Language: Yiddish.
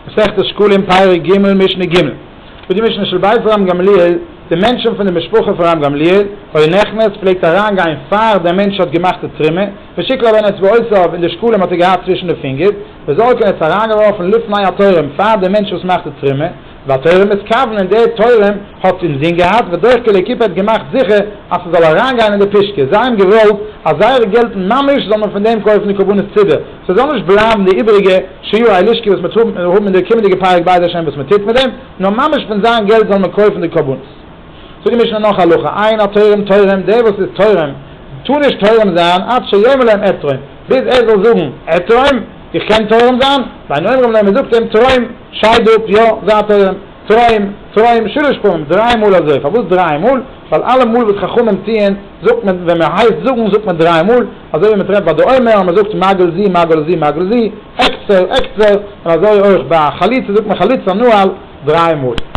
מסכת שקלים פרק ג' משנה ג', וואו די משנה של בית רבן גמליאל, די מענטשן פון די משפחה פון רבן גמליאל, היה נכנס, פלעגט אריינגיין פאר דער מענטש האט געמאכט די תרומה, ושקלה בין אצבעותיו, און די שקלים האט ער געהאט צווישן די פינגער, וזורקין עס אריינגעווארפן לפני התורם פאר דער מענטש וואס מאכט די תרומה, והתורם מתכוון און דער תורם האט אינזין געהאט ודוחקה לקופה האט געמאכט זיכער אז ס'זאל אריינגיין אין די פושקע, זיי האבן געוואלט אז זייערע געלט ממש זאל מען פון דעם קויפן די קרבנות ציבור, ס'זאל נישט בלייבן די איבעריגע שיעורי לשכה וואס מ'וועט האבן אין די קומענדיגע פרק בעזר השם וואס מ'טוט מיט דעם, נאר ממש פון זיין געלט זאל מען קויפן די קרבנות. זאגט די משנה נאך הלכה, אין התורם תורם, דער וואס איז תורם טאר נישט תורם זיין עד שיאמר להם אתרום, ביז ער זאל זאגן אתרום, איך קען תורם זיין, ואין אומרים לו, מ'זאגט אים תרום, שייד אפ, יא, זיי תורם, תרום, תרום, שלש פעמים, דריי מאל אזוי, פארוואס דריי מאל? ווייל אלע מאל וואס חכמים טוען, זאגט מען, ווען מען הייסט זאגן זאגט מען דריי מאל, אזוי ווי מען טרעפט ביי די עומר אז מען זאגט מגל זו מגל זו מגל זו, אקצר, אקצר, און אזוי אויך ביי חליצה זאגט מען חליצה נעל דריי מאל.